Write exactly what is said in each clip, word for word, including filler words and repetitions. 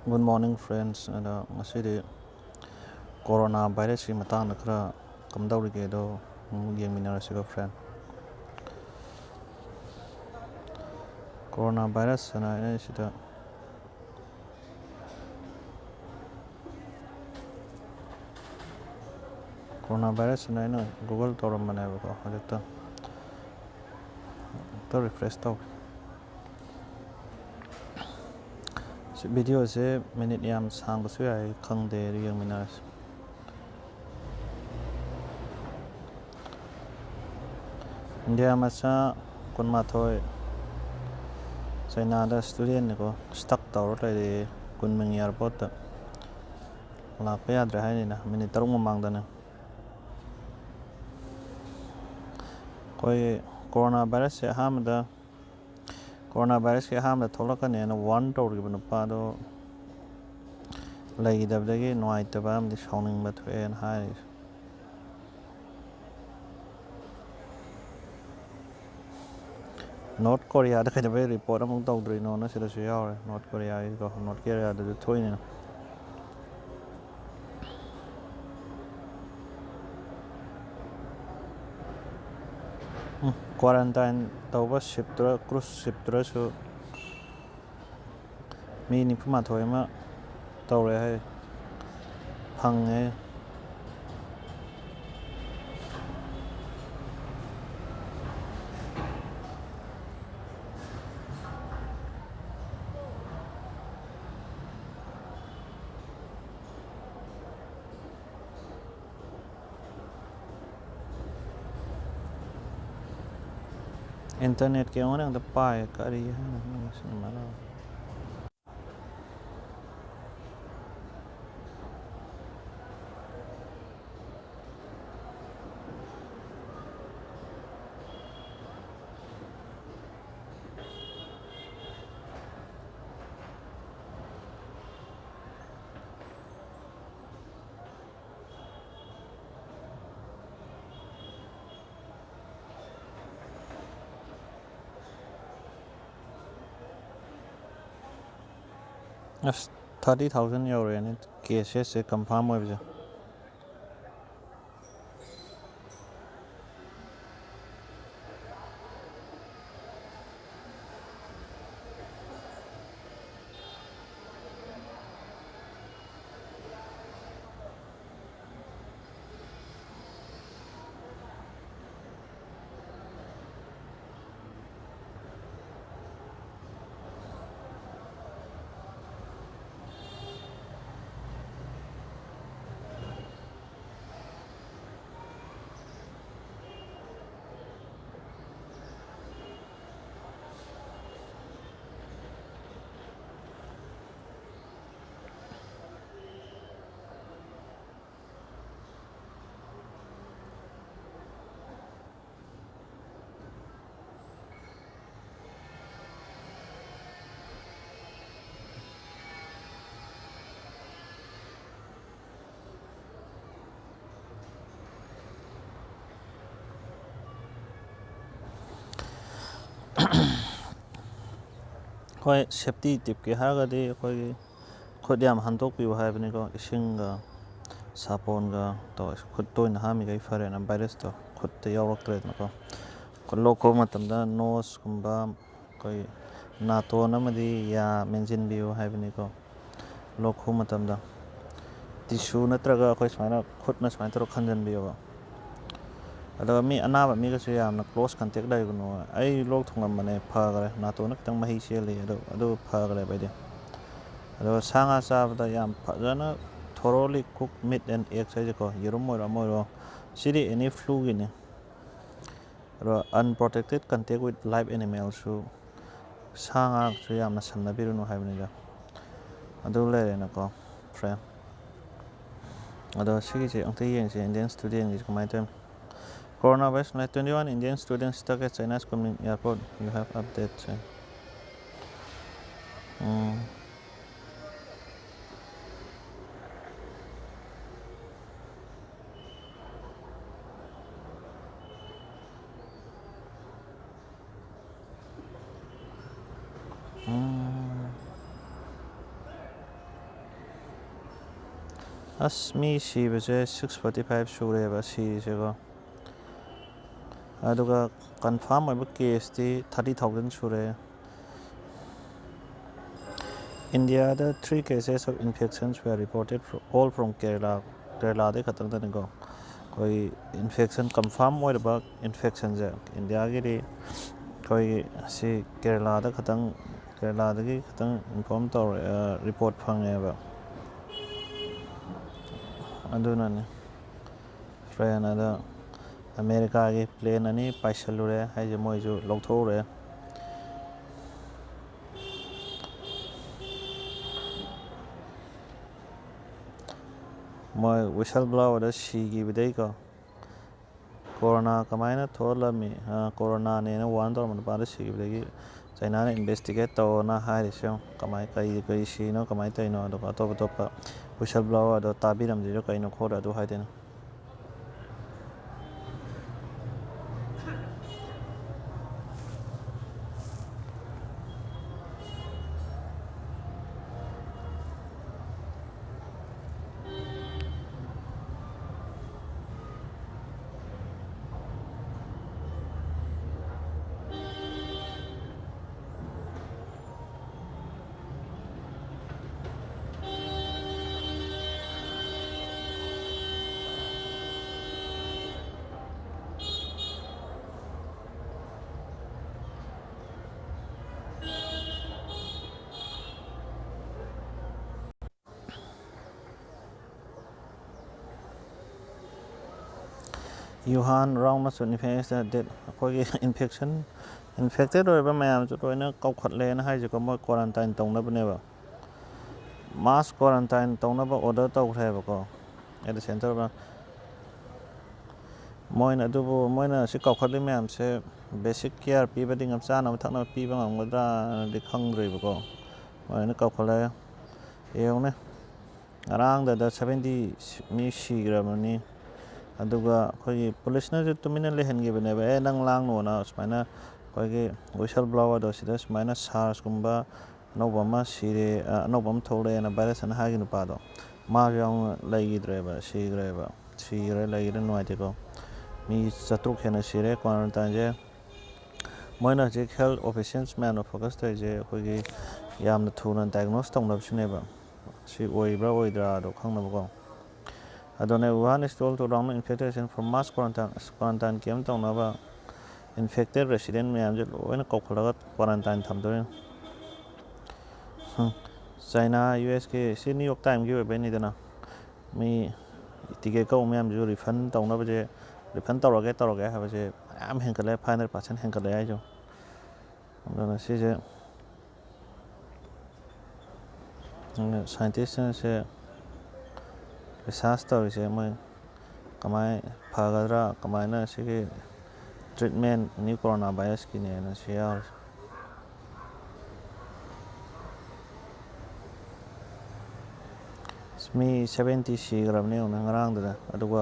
Good morning, friends. ꯑꯗꯣ ꯉꯁꯤꯗꯤ corona virusꯀꯤ ꯃꯇꯥꯡꯗ ꯈꯔ ꯀꯝꯗꯧꯔꯤꯒꯦꯗꯣ ꯑꯃꯨꯛ ꯌꯦꯡꯃꯤꯟꯅꯔꯁꯤꯀꯣ, friend꯫ Corona virus ꯍꯥꯏꯅ ꯑꯩꯅ ꯁꯤꯗ Corona virus ꯍꯥꯏꯅ ꯑꯩꯅ Google ꯇꯧꯔꯝꯕꯅꯦꯕꯀꯣ, ꯍꯧꯖꯤꯛꯇ ꯑꯝꯇ refresh ꯇꯧꯒꯦ꯫ ꯁꯤ videoꯁꯦ minute ꯌꯥꯝ ꯁꯥꯡꯕꯁꯨ ꯌꯥꯏ, ꯈꯪꯗꯦ, ꯑꯗꯨ ꯌꯦꯡꯃꯤꯟꯅꯔꯁꯤ꯫ ꯏꯟꯗꯤꯌꯥ ꯃꯆꯥ ꯀꯨꯟꯃꯥꯊꯣꯏ ꯆꯩꯅꯥꯗ studentꯅꯤꯀꯣ, stuck ꯇꯧꯔ ꯂꯩꯔꯦ ꯀꯨꯟꯃꯤꯡ airportꯇ꯫ ꯂꯥꯛꯄ ꯌꯥꯗ꯭ꯔꯦ ꯍꯥꯏꯅꯤꯅ, minute ꯇꯔꯨꯛ ꯃꯃꯥꯡꯗꯅꯦ꯫ ꯑꯩꯈꯣꯏ corona virusꯁꯦ ꯑꯍꯥꯟꯕꯗ, corona virusꯀꯤ ꯑꯍꯥꯟꯕꯗ ꯊꯣꯛꯂꯛꯀꯅꯦꯅ warn ꯇꯧꯔꯤꯕ ꯅꯨꯄꯥꯗꯣ ꯂꯩꯈꯤꯗꯕꯗꯒꯤ ꯅꯨꯡꯉꯥꯏꯇꯕ ꯑꯃꯗꯤ ꯁꯥꯎꯅꯤꯡꯕ ꯊꯣꯛꯑꯦꯅ ꯍꯥꯏꯔꯤ꯫ North Koreaꯗ ꯀꯩꯗꯧꯕꯩ report ꯑꯃꯨꯛ ꯇꯧꯗ꯭ꯔꯤꯅꯣꯅ ꯁꯤꯗꯁꯨ ꯌꯥꯎꯔꯦ꯫ North Koreaꯒꯤꯀꯣ, North Koreaꯗꯁꯨ ꯊꯣꯛꯏꯅꯤꯅ꯫ ꯎꯝ, quarantine ꯇꯧꯕ shipꯇꯨꯔ, cruise shipꯇꯨꯔꯁꯨ ꯃꯤ ꯅꯤꯐꯨ ꯃꯥꯊꯣꯏ ꯑꯃ ꯇꯧꯔꯦ ꯍꯥꯏ, ꯐꯪꯉꯦ꯫ Internetꯀꯤ ꯑꯩꯉꯣꯟꯗ ꯉꯥꯛꯇ ꯄꯥꯏ, ꯀꯔꯤ ꯍꯥꯏꯅꯣ ꯈꯪꯗꯦ ꯃꯁꯤꯅ ꯃꯔꯣꯜ꯫ ꯑꯁ, Thirty thousand ꯌꯧꯔꯦꯅꯦ ꯀꯦꯁꯦꯁꯁꯦ ꯀꯟꯐꯥꯔꯝ ꯑꯣꯏꯕꯁꯦ꯫ ꯍꯣꯏ, ꯁꯦꯞꯇꯤ ꯇꯤꯞꯀꯤ ꯍꯥꯏꯔꯒꯗꯤ ꯑꯩꯈꯣꯏꯒꯤ ꯈꯨꯠ ꯌꯥꯝ ꯍꯥꯝꯗꯣꯛꯄꯤꯌꯨ ꯍꯥꯏꯕꯅꯤꯀꯣ, ꯏꯁꯤꯡꯒ ꯁꯥꯄꯣꯟꯒ ꯇꯧꯔ ꯈꯨꯠ ꯇꯣꯏꯅ ꯍꯥꯝꯃꯤꯈꯩ ꯐꯔꯦꯅ, ꯚꯥꯏꯔꯁꯇꯣ ꯈꯨꯠꯇ ꯌꯥꯎꯔꯛꯇ꯭ꯔꯦꯗꯅꯀꯣ꯫ ꯈꯨꯠ ꯂꯣꯛ ꯈꯨꯕ ꯃꯇꯝꯗ ꯅꯣꯁꯀꯨꯝꯕ, ꯑꯩꯈꯣꯏ ꯅꯥꯇꯣꯟ ꯑꯃꯗꯤ ꯌꯥ ꯃꯦꯟꯁꯤꯟꯕꯤꯌꯨ ꯍꯥꯏꯕꯅꯤꯀꯣ꯫ ꯂꯣꯛ ꯈꯨꯕ ꯃꯇꯝꯗ ꯇꯤꯁꯨ ꯅꯠꯇ꯭ꯔꯒ ꯑꯩꯈꯣꯏ ꯁꯨꯃꯥꯏꯅ ꯈꯨꯠꯅ ꯁꯨꯃꯥꯏꯅ ꯇꯧꯔꯒ ꯈꯟꯖꯟꯕꯤꯌꯣꯕ꯫ ꯑꯗꯨꯒ ꯃꯤ ꯑꯅꯥꯕ ꯃꯤꯒꯁꯨ ꯌꯥꯝꯅ close contact ꯂꯩꯒꯅꯨ꯫ ꯑꯩ ꯂꯣꯛ ꯊꯨꯡꯉꯝꯕꯅꯦ, ꯐꯈ꯭ꯔꯦ, ꯅꯥꯇꯣꯟꯗ ꯈꯤꯇꯪ ꯃꯍꯤ ꯆꯦꯜꯂꯤ, ꯑꯗꯨ ꯑꯗꯨ ꯐꯈ꯭ꯔꯦꯕ ꯑꯩꯗꯤ꯫ ꯑꯗꯨꯒ ꯁꯥ ꯉꯥ ꯆꯥꯕꯗ ꯌꯥꯝ ꯐꯖꯅ thoroughly cook meat and eggs ꯍꯥꯏꯁꯦꯀꯣ, ꯌꯦꯔꯨꯝ ꯑꯣꯏꯔꯣ ꯑꯃ ꯑꯣꯏꯔꯣ, ꯁꯤꯗꯤ any fluꯒꯤꯅꯤ꯫ ꯑꯗꯣ unprotected contact with live animalꯁꯨ, ꯁꯥ ꯉꯥꯁꯨ ꯌꯥꯝꯅ ꯁꯝꯅꯕꯤꯔꯨꯅꯨ ꯍꯥꯏꯕꯅꯤꯗ꯫ ꯑꯗꯨ ꯂꯩꯔꯦꯅꯀꯣ, friend꯫ ꯑꯗꯣ ꯁꯤꯒꯤꯁꯦ ꯑꯝꯇ ꯌꯦꯡꯁꯦ, Indian studentꯒꯤꯁꯦ ꯀꯃꯥꯏꯅ ꯇꯧꯔꯤꯅꯣ? Coronavirus, twenty-one Indian students stuck at China school in airport, you have updates. ꯎꯝ꯫ ꯎꯝ꯫ ꯑꯁ, ꯃꯤ ꯁꯤꯕꯁꯦ six forty five ꯁꯨꯔꯦꯕ ꯁꯤꯔꯤꯁꯦꯀꯣ꯫ ꯑꯗꯨꯒ ꯀꯟꯐꯥꯔꯝ ꯑꯣꯏꯕ ꯀꯦꯁꯇꯤ thirty thousand ꯁꯨꯔꯦ꯫ ꯏꯟꯗꯤꯌꯥꯗ three cases of infections were reported fro- all from Kerala꯫ ꯀꯦꯔꯂꯥꯗꯩ ꯈꯛꯇꯪꯗꯅꯤꯀꯣ ꯑꯩꯈꯣꯏꯒꯤ ꯏꯟꯐꯦꯛꯁꯟ ꯀꯟꯐꯥꯔꯝ ꯑꯣꯏꯔꯕ ꯏꯟꯐꯦꯛꯁꯟꯁꯦ ꯏꯟꯗꯤꯌꯥꯒꯤꯗꯤ ꯑꯩꯈꯣꯏꯒꯤ ꯁꯤ ꯀꯦꯔꯂꯥꯗ ꯈꯛꯇꯪ, ꯀꯦꯔꯂꯥꯗꯒꯤ ꯈꯛꯇꯪ ꯏꯟꯐꯣꯔꯝ ꯇꯧꯔꯦ, ꯔꯤꯄꯣꯔꯠ ꯐꯪꯉꯦꯕ꯫ ꯑꯗꯨꯅꯅꯤ꯫ ꯐ꯭ꯔꯦꯟ ꯑꯗ ꯑꯃꯦꯔꯤꯀꯥꯒꯤ ꯄ꯭ꯂꯦꯟ ꯑꯅꯤ ꯄꯥꯏꯁꯜꯂꯨꯔꯦ ꯍꯥꯏꯁꯦ ꯃꯣꯏꯁꯨ ꯂꯧꯊꯣꯛꯎꯔꯦ꯫ ꯃꯣꯏ ꯋꯤꯁꯜ ꯕ꯭ꯂꯣꯋꯔꯗ ꯁꯤꯈꯤꯕꯗꯩꯀꯣ, ꯀꯣꯔꯣꯅꯥ ꯀꯃꯥꯏꯅ ꯊꯣꯛꯍꯜꯂꯝꯃꯤ, ꯑ, ꯀꯣꯔꯣꯅꯥꯅꯦꯅ ꯋꯥꯔꯟ ꯇꯧꯔꯝꯕ ꯅꯨꯄꯥꯗ ꯁꯤꯈꯤꯕꯗꯒꯤ ꯆꯩꯅꯥꯅ ꯏꯟꯚꯦꯁꯇꯤꯒꯦꯠ ꯇꯧꯑꯣꯅ ꯍꯥꯏꯔꯤꯁꯦ ꯌꯦꯡꯉꯨ꯫ ꯀꯃꯥꯏ, ꯀꯔꯤ, ꯀꯔꯤ ꯁꯤꯅꯣ, ꯀꯃꯥꯏꯅ ꯇꯧꯔꯤꯅꯣ, ꯑꯗꯨꯒ ꯑꯇꯣꯞ ꯑꯇꯣꯞꯄ ꯋꯤꯁꯜ ꯕ꯭ꯂꯣꯋꯔꯗꯣ ꯇꯥꯕꯤꯔꯝꯗ꯭ꯔꯤꯔꯣ ꯀꯩꯅꯣ ꯈꯣꯠꯂꯣ ꯑꯗꯨ ꯍꯥꯏꯗꯣꯏꯅꯣ꯫ ꯌꯨꯍꯥꯟ ꯔꯥꯎꯟ ꯑꯃꯁꯨꯡ ꯏꯟꯐꯦꯛꯁꯟ ꯗꯦꯠ ꯑꯩꯈꯣꯏꯒꯤ ꯏꯟꯐꯦꯛꯁꯟ ꯏꯟꯐꯦꯛꯇꯦꯠ ꯑꯣꯏꯕ ꯃꯌꯥꯝꯁꯨ ꯂꯣꯏꯅ ꯀꯧꯈꯠꯂꯦꯅ ꯍꯥꯏꯁꯦꯀꯣ, ꯃꯣꯏ ꯀ꯭ꯋꯥꯔꯟꯇꯥꯏꯟ ꯇꯧꯅꯕꯅꯦꯕ꯫ ꯃꯥꯁ ꯀ꯭ꯋꯥꯔꯟꯇꯥꯏꯟ ꯇꯧꯅꯕ ꯑꯣꯔꯗꯔ ꯇꯧꯈ꯭ꯔꯦꯕꯀꯣ ꯑꯦꯠ ꯗ ꯁꯦꯟꯇꯔ ꯑꯣꯐ꯫ ꯃꯣꯏꯅ ꯑꯗꯨꯕꯨ ꯃꯣꯏꯅ ꯁꯤ ꯀꯧꯈꯠꯂꯤ ꯃꯌꯥꯝꯁꯦ ꯕꯦꯁꯤꯛ ꯀꯤꯌꯥꯔ ꯄꯤꯕꯗꯤ ꯉꯝ ꯆꯥꯅꯕ ꯊꯛꯅꯕ ꯄꯤꯕ ꯉꯝꯒꯗ꯭ꯔꯥꯅꯗꯤ ꯈꯪꯗ꯭ꯔꯤꯕꯀꯣ꯫ ꯃꯣꯏꯅ ꯀꯧꯈꯠꯂꯦ꯫ ꯌꯦꯡꯉꯨꯅꯦ, ꯉꯔꯥꯡꯗꯗ seventy ꯃꯤ ꯁꯤꯈ꯭ꯔꯕꯅꯤ꯫ ꯑꯗꯨꯒ ꯑꯩꯈꯣꯏꯒꯤ ꯄꯨꯂꯤꯁꯅꯁꯨ ꯇꯨꯃꯤꯟꯅ ꯂꯩꯍꯟꯈꯤꯕꯅꯦꯕ, "ꯑꯦ, ꯅꯪ ꯂꯥꯡꯅꯣꯅ", ꯁꯨꯃꯥꯏꯅ ꯑꯩꯈꯣꯏꯒꯤ ꯋꯤꯁꯜ ꯕ꯭ꯂꯣꯋꯔꯗꯣ ꯁꯤꯗ ꯁꯨꯃꯥꯏꯅ ꯁꯥꯔꯁꯀꯨꯝꯕ ꯑꯅꯧꯕ ꯑꯃ ꯁꯤꯔꯦ, ꯑ, ꯑꯅꯧꯕ ꯑꯃ ꯊꯣꯛꯂꯛꯑꯦꯅ ꯚꯥꯏꯔꯁ ꯑꯅ ꯍꯥꯏꯈꯤ ꯅꯨꯄꯥꯗꯣ꯫ ꯃꯥꯁꯨ ꯌꯥꯎꯅ ꯂꯩꯈꯤꯗ꯭ꯔꯦꯕ, ꯁꯤꯈ꯭ꯔꯦꯕ꯫ ꯁꯤꯈ꯭ꯔꯦ, ꯂꯩꯈꯤꯗ꯭ꯔꯦ, ꯅꯨꯡꯉꯥꯏꯇꯦꯀꯣ꯫ ꯃꯤ ꯆꯥꯇ꯭ꯔꯨꯛ ꯍꯦꯟꯅ ꯁꯤꯔꯦ ꯀ꯭ꯋꯥꯔꯟꯇꯥꯏꯟꯁꯦ꯫ ꯃꯣꯏꯅ ꯍꯧꯖꯤꯛ ꯍꯦꯜꯠ ꯑꯣꯐꯤꯁꯤꯌꯦꯜꯁ ꯃꯌꯥꯝꯅ ꯐꯣꯀꯁ ꯇꯧꯔꯤꯁꯦ ꯑꯩꯈꯣꯏꯒꯤ ꯌꯥꯝꯅ ꯊꯨꯅ ꯗꯥꯏꯒꯅꯣꯁ ꯇꯧꯅꯕꯁꯤꯅꯦꯕ꯫ ꯁꯤ ꯑꯣꯏꯕ꯭ꯔꯥ ꯑꯣꯏꯗ꯭ꯔꯥꯗꯣ ꯈꯪꯅꯕꯀꯣ꯫ ꯑꯗꯨꯅꯦ, Wuhan is told to round infected for mass quarantine꯫ ꯑꯁ, ꯀ꯭ꯋꯥꯔꯟꯇꯥꯏꯟ ꯀꯦꯝ ꯇꯧꯅꯕ ꯏꯟꯐꯦꯛꯇꯦꯠ ꯔꯦꯁꯤꯗꯦꯟ ꯃꯌꯥꯝꯁꯦ ꯂꯣꯏꯅ ꯀꯧꯈꯠꯂꯒ ꯀ꯭ꯋꯥꯔꯟꯇꯥꯏꯟ ꯊꯝꯗꯣꯏꯅꯤ꯫ ꯍꯝ, ꯆꯥꯏꯅꯥ, ꯌꯨ ꯑꯦꯁꯀꯤ, ꯁꯤ ꯅ꯭ꯌꯨ ꯌꯣꯔꯛ ꯇꯥꯏꯝꯒꯤ ꯑꯣꯏꯕꯩꯅꯤꯗꯅ꯫ ꯃꯤ ꯇꯤꯀꯦꯠ ꯀꯛꯎ ꯃꯌꯥꯝꯁꯨ ꯔꯤꯐꯟ ꯇꯧꯅꯕꯁꯦ, ꯔꯤꯐꯟ ꯇꯧꯔꯒꯦ, ꯇꯧꯔꯒꯦ ꯍꯥꯏꯕꯁꯦ ꯃꯌꯥꯝ ꯍꯦꯟꯒꯠꯂꯦ, ꯐꯥꯏꯚ ꯍꯟꯗ꯭ꯔꯦꯠ ꯄꯥꯔꯁꯦꯟ ꯍꯦꯟꯒꯠꯂꯦ ꯍꯥꯏꯁꯦ꯫ ꯑꯗꯨꯅ ꯁꯤꯁꯦ ꯁꯥꯏꯟꯇꯤꯁꯁꯤꯡꯁꯦ ꯔꯤꯁꯥꯔꯁ ꯇꯧꯔꯤꯁꯦ, ꯃꯣꯏ ꯀꯃꯥꯏ ꯐꯒꯗ꯭ꯔꯥ, ꯀꯃꯥꯏꯅ ꯁꯤꯒꯤ ꯇ꯭ꯔꯤꯠꯃꯦꯟ ꯅ꯭ꯌꯨ ꯀꯣꯔꯣꯅꯥ ꯚꯥꯏꯔꯁꯀꯤꯅꯦꯅ ꯁꯤ ꯌꯥꯎꯔꯤꯁꯦ꯫ ꯃꯤ ꯁꯚꯦꯟꯇꯤ ꯁꯤꯈ꯭ꯔꯕꯅꯦ ꯌꯦꯡꯉꯨꯅꯦ ꯉꯔꯥꯡꯗꯨꯗ, ꯑꯗꯨꯒ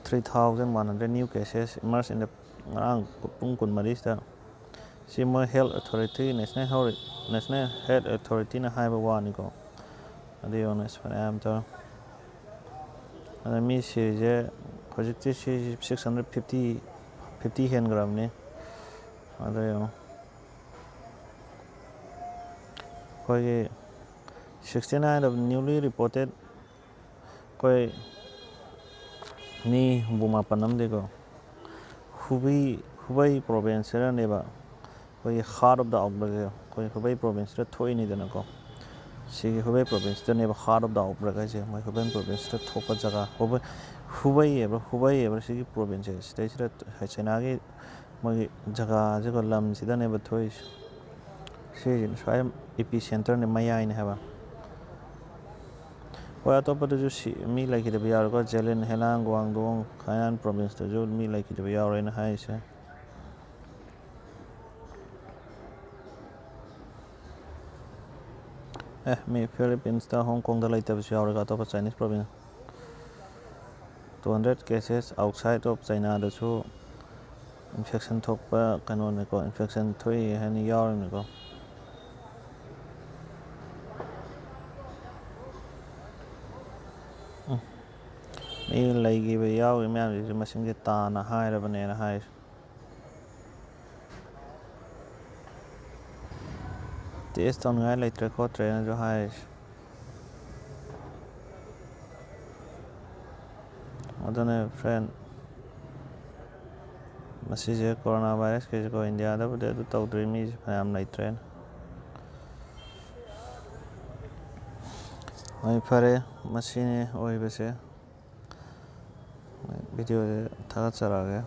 three thousand one hundred new cases emerge in the, ꯉꯔꯥꯡ ꯄꯨꯡ ꯀꯨꯟꯃꯔꯤꯁꯤꯗ꯫ ꯁꯤ ꯃꯣꯏ health authority, national health, national health ꯑꯣꯊꯣꯔꯤꯇꯤꯅ ꯍꯥꯏꯕ ꯋꯥꯅꯤꯀꯣ꯫ ꯑꯗꯨ ꯌꯦꯡꯉꯨꯅꯦ, ꯑꯁ, ꯐꯅꯌꯥꯝ ꯇꯧꯔꯦ꯫ ꯑꯗ ꯃꯤ ꯁꯤꯔꯤꯁꯦ ꯍꯧꯖꯤꯛꯇꯤ ꯁꯤ six hundred fifty, fifty ꯍꯦꯟꯈ꯭ꯔꯕꯅꯤ꯫ ꯑꯗꯨ ꯌꯦꯡꯉꯣ, ꯑꯩꯈꯣꯏꯒꯤ sixty nine of newly reported ꯑꯩꯈꯣꯏ ꯃꯤ ꯍꯨꯝꯐꯨ ꯃꯥꯄꯟ ꯑꯃꯗꯤꯀꯣ, ꯍꯨꯕꯩ, ꯍꯨꯕꯩ ꯄ꯭ꯔꯣꯚꯤꯟꯁꯁꯤꯗꯅꯦꯕ ꯑꯩꯈꯣꯏꯒꯤ heart of the outbreak ꯁꯦ ꯑꯩꯈꯣꯏ ꯍꯨꯕꯩ ꯄ꯭ꯔꯣꯚꯤꯟꯁꯁꯤꯗ ꯊꯣꯛꯏꯅꯤꯗꯅꯀꯣ꯫ ꯁꯤꯒꯤ ꯍꯨꯕꯩ ꯄ꯭ꯔꯣꯚꯤꯟꯁꯁꯤꯗꯅꯦꯕ heart of the outbreak ꯍꯥꯏꯁꯦ, ꯃꯣꯏ ꯍꯨꯕꯩ ꯄ꯭ꯔꯣꯚꯤꯟꯁꯁꯤꯗ ꯊꯣꯛꯄ ꯖꯒꯥ, ꯍꯨꯕꯩ, ꯍꯨꯕꯩ ꯍꯥꯏꯕ꯭ꯔꯥ, ꯍꯨꯕꯩ ꯍꯥꯏꯕ꯭ꯔꯥ, ꯁꯤꯒꯤ ꯄ꯭ꯔꯣꯚꯤꯟꯁꯁꯦ ꯁꯤꯗꯩꯁꯤꯗ ꯆꯩꯅꯥꯒꯤ ꯃꯣꯏꯒꯤ ꯖꯒꯥꯁꯤꯒ ꯂꯝꯁꯤꯗꯅꯦꯕ ꯊꯣꯛꯏꯁꯦ꯫ ꯁꯤꯁꯤꯅ ꯁ꯭ꯋꯥꯏ ꯏꯄꯤ ꯁꯦꯟꯇꯔꯅꯦ, ꯃꯌꯥꯏꯅꯦ ꯍꯥꯏꯕ꯫ ꯍꯣꯏ, ꯑꯇꯣꯞꯄꯗꯁꯨ ꯁꯤ-, ꯃꯤ ꯂꯩꯈꯤꯗꯕ ꯌꯥꯎꯔꯦꯀꯣ꯫ ꯖꯦꯂꯤꯟ, ꯍꯦꯂꯥꯡ, ꯒꯨꯋꯥꯡꯗꯣꯡ, ꯈꯥꯏꯅꯥꯟ ꯄ꯭ꯔꯣꯚꯤꯟꯁꯇꯁꯨ ꯃꯤ ꯂꯩꯈꯤꯗꯕ ꯌꯥꯎꯔꯦꯅ ꯍꯥꯏꯔꯤꯁꯦ꯫ ꯑꯦ, ꯃꯤ ꯐꯤꯂꯤꯄꯤꯟꯁꯇ, ꯍꯣꯡ ꯀꯣꯡꯗ ꯂꯩꯇꯕꯁꯨ ꯌꯥꯎꯔꯦꯀꯣ, ꯑꯇꯣꯞꯄ Chinese province. Two hundred cases outside of ꯆꯥꯏꯅꯥꯗꯁꯨ ꯏꯟꯐꯦꯛꯁꯟ ꯊꯣꯛꯄ ꯀꯩꯅꯣꯅꯤꯀꯣ, ꯏꯟꯐꯦꯛꯁꯟ ꯊꯣꯛꯏ ꯍꯥꯏꯅ ꯌꯥꯎꯔꯤꯕꯅꯤꯀꯣ꯫ ꯃꯤ ꯂꯩꯈꯤꯕ ꯌꯥꯎꯔꯤ ꯃꯌꯥꯝꯁꯤꯁꯨ ꯃꯁꯤꯡꯁꯦ ꯇꯥꯅ ꯍꯥꯏꯔꯕꯅꯦꯅ ꯍꯥꯏꯔꯤ꯫ ꯇꯦꯁ ꯇꯧꯅꯤꯡꯉꯥꯏ ꯂꯩꯇ꯭ꯔꯦ ꯈꯣꯠꯇ꯭ꯔꯦꯅꯁꯨ ꯍꯥꯏꯔꯤꯁꯦ꯫ ꯑꯗꯨꯅꯦ friend, ꯃꯁꯤꯁꯦ corona virus ꯀꯤꯁꯦꯀꯣ, ꯏꯟꯗꯤꯌꯥꯗꯕꯨꯗꯤ ꯑꯗꯨ ꯇꯧꯗ꯭ꯔꯤ, ꯃꯤꯁꯦ ꯐꯅꯌꯥꯝ ꯂꯩꯇ꯭ꯔꯦꯅ꯫ ꯍꯣꯏ, ꯐꯔꯦ, ꯃꯁꯤꯅꯤ ꯑꯣꯏꯕꯁꯦ꯫ Video ꯁꯦ ꯊꯥꯒꯠꯆꯔꯛꯑꯒꯦ꯫